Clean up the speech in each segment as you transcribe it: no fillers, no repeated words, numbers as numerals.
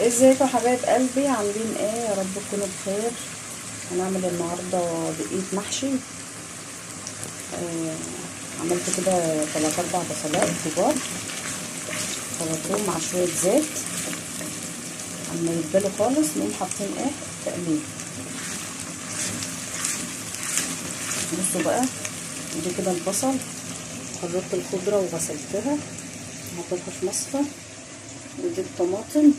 ازيكم يا حبايب قلبي؟ عاملين ايه؟ يا رب تكونوا بخير. هنعمل النهارده دقيق محشي. عملت كده 3 4 بصلات كبار، خلطتهم مع شوية زيت. اما يتبلوا خالص نقوم حاطين ايه تقليب. بصوا بقى دي كده البصل، خرجت الخضرة وغسلتها حطيتها في مصفى، ودي الطماطم.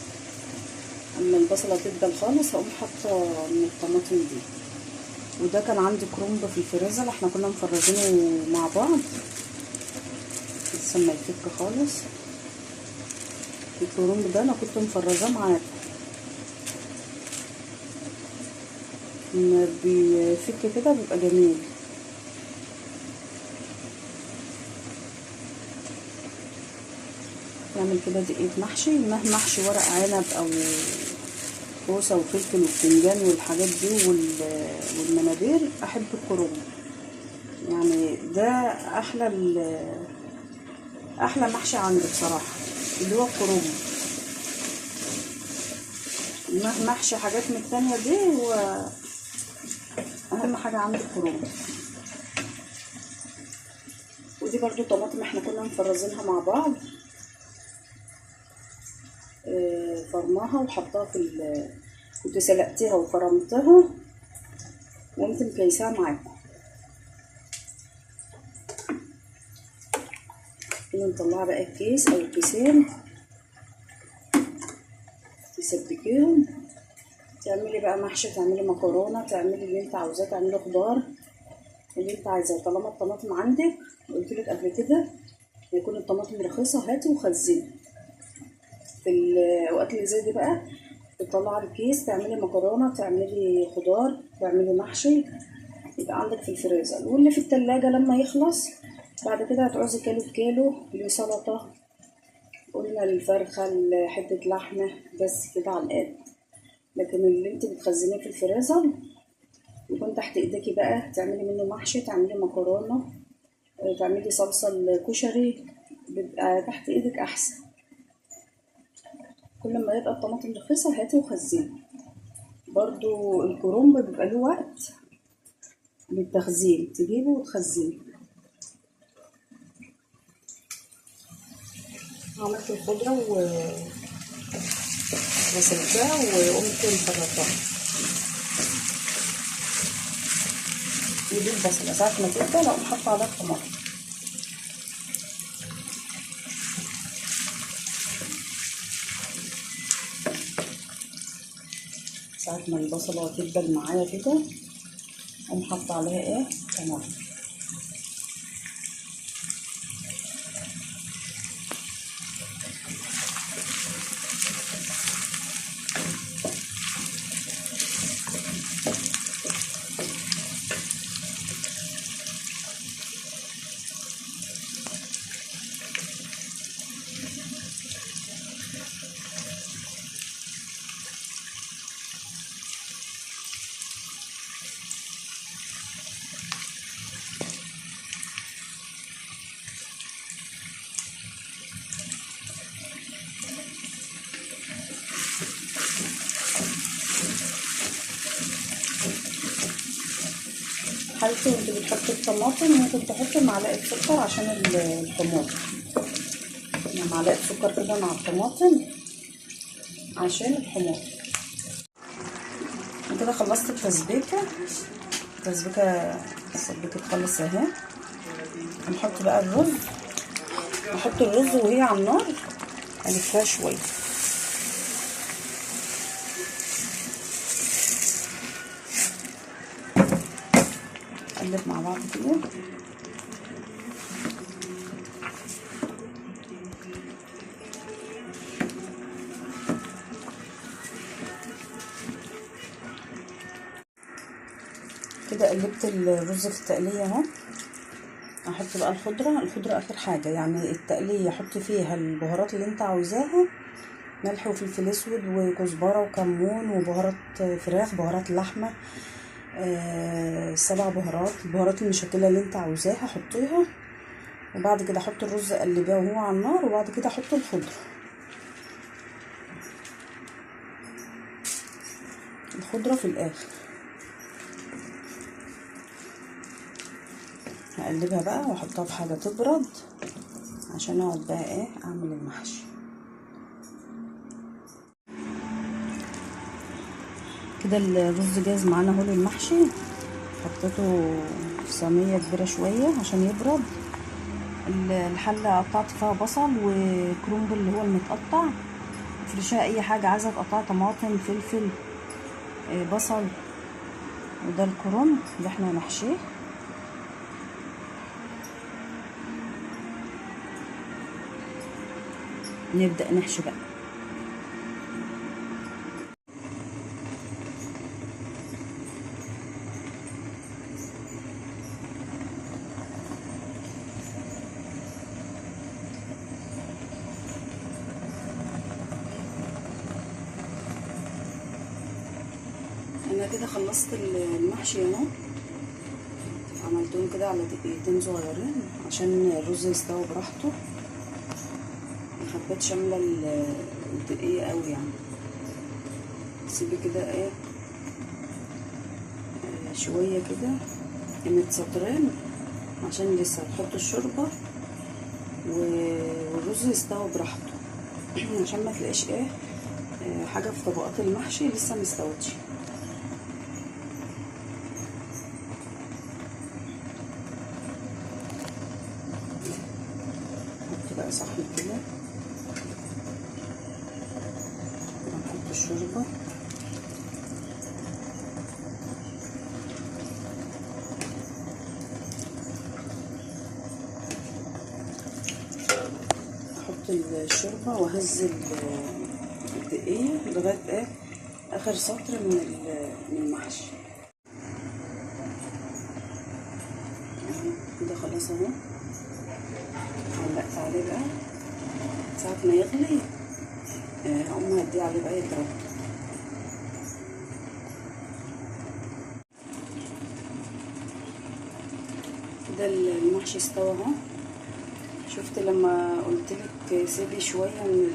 اما البصله تدبل خالص هقوم حاطه من الطماطم دي. وده كان عندي كرنب في الفريزر، احنا كنا مفرزينه مع بعض لسه ما يفك خالص. الكرنب ده انا كنت مفرزاه معاكم، لما بيفك كده بيبقى جميل. نعمل كده دقيق محشي، مهما محشي ورق عنب او كوسة وفلفل وبتنجان والحاجات دي والمنابير. احب الكرنب، يعني ده احلى احلى محشي عندي بصراحة، اللي هو الكرنب. مهما محشي حاجات من التانية دي، هو اهم حاجة عندي الكرنب. ودي برضو طماطم احنا كنا مفرزينها مع بعض، فرماها وحطها في كنت سلقتها وفرمتها وقمت مكيساها معاكم. كده نطلعها بقى الكيس او الكيسين، تسبكيهم، تعملي بقى محشي، تعملي مكرونه، تعملي اللي انت عاوزاه، تعملي خضار اللي انت عايزاه. طالما الطماطم عندك، قلت لك قبل كده يكون الطماطم رخيصة هاتي وخزني. في الاوقات اللي زي دي بقى تطلعي الكيس، تعملي مكرونه، تعملي خضار، تعملي محشي، يبقى عندك في الفريزر. واللي في التلاجة لما يخلص بعد كده هتعوزي كيلو بكيلو لسلطه، قلنا الفرخه حتة لحمه بس كده على القد. لكن اللي انت بتخزنيه في الفريزر يكون تحت ايديكي بقى، تعملي منه محشي، تعملي مكرونه، تعملي صلصه الكشري، بيبقى تحت ايدك احسن. كل ما يبقى الطماطم رخيصة هاتي وخزني. برضو الكرنب بيبقى له وقت للتخزين، تجيبه وتخزنه. عملت الخضرة وغسلتها وقمت مفرطاها. ودي البصله ساعة ما تدبل اقوم حاطه عليها الطماطم. ساعة ما البصلة تدبل معايا كده اقوم حاطة عليها ايه طماطم. حالتي وانت بتحطي الطماطم ممكن تحطي معلقه سكر عشان الطماطم، يعني معلقه سكر كده مع الطماطم عشان الحموضة. كده خلصت التسبيكه، التسبيكه سبكت خالص اهي. هنحط بقى الرز، نحط الرز وهي على النار الفها شوية. نقلب مع بعض كده. كده قلبت الرز في التقليه اهو. هحط بقى الخضرة، الخضرة اخر حاجة، يعني التقليه حطي فيها البهارات اللي انت عاوزاها، ملح وفلفل اسود وكزبره وكمون وبهارات فراخ، بهارات لحمه، 7 بهارات، البهارات المشكلة اللي انت عاوزاها حطيها. وبعد كده احط الرز اقلباه وهو على النار، وبعد كده احط الخضرة. الخضرة في الاخر. هقلبها بقى واحطها في حاجة تبرد عشان اقعد بقى ايه اعمل المحشي. كده الرز جاهز معانا اهو للمحشي. حطيته في صينية كبيرة شوية عشان يبرد. الحلة قطعت فيها بصل وكرنب اللي هو المتقطع، افرشيها اي حاجة عايزه تقطعي، طماطم فلفل بصل. وده الكرنب اللي احنا هنحشيه. نبدأ نحشي بقى. انا كده خلصت المحشي اهو، عملتهم كده على دقيقتين صغيرين عشان الرز يستوي براحته، ما حبيتش املى الدقيقة قوي يعني. سيبي كده ايه شوية كده قيمة سطرين عشان لسه هتحط الشوربة والرز يستوي براحته عشان ما تلاقيش ايه حاجة في طبقات المحشي لسه مستوتش. نحط بقى صحن كده، ونحط الشوربة. احط الشوربة واهز الدقيق لغاية ايه اخر سطر من المحشي اهو كده. خلاص اهو علقت عليه بقى. ساعة ما يغلي هقوم هديه عليه بقى يضرب. كده المحشي استوى اهو. شفت لما قلتلك سيبي شوية من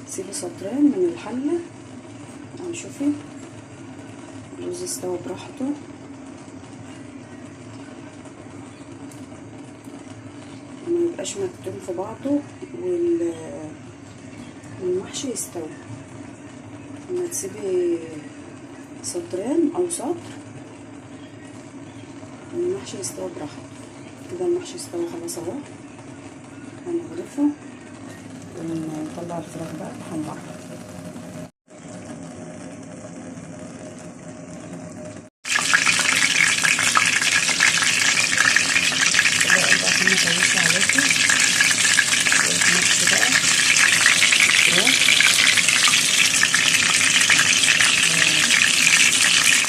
سيبي سطرين من الحلة اهو. شوفي الرز استوى براحته. ما يبقاش مكتوم في بعضه والمحشي يستوي. لما تسيبي سطرين او سطر المحشي يستوي براحته. كده المحشي استوى خلاص اهو. هنغرفه ونطلع الفراخ بقى نحمرها.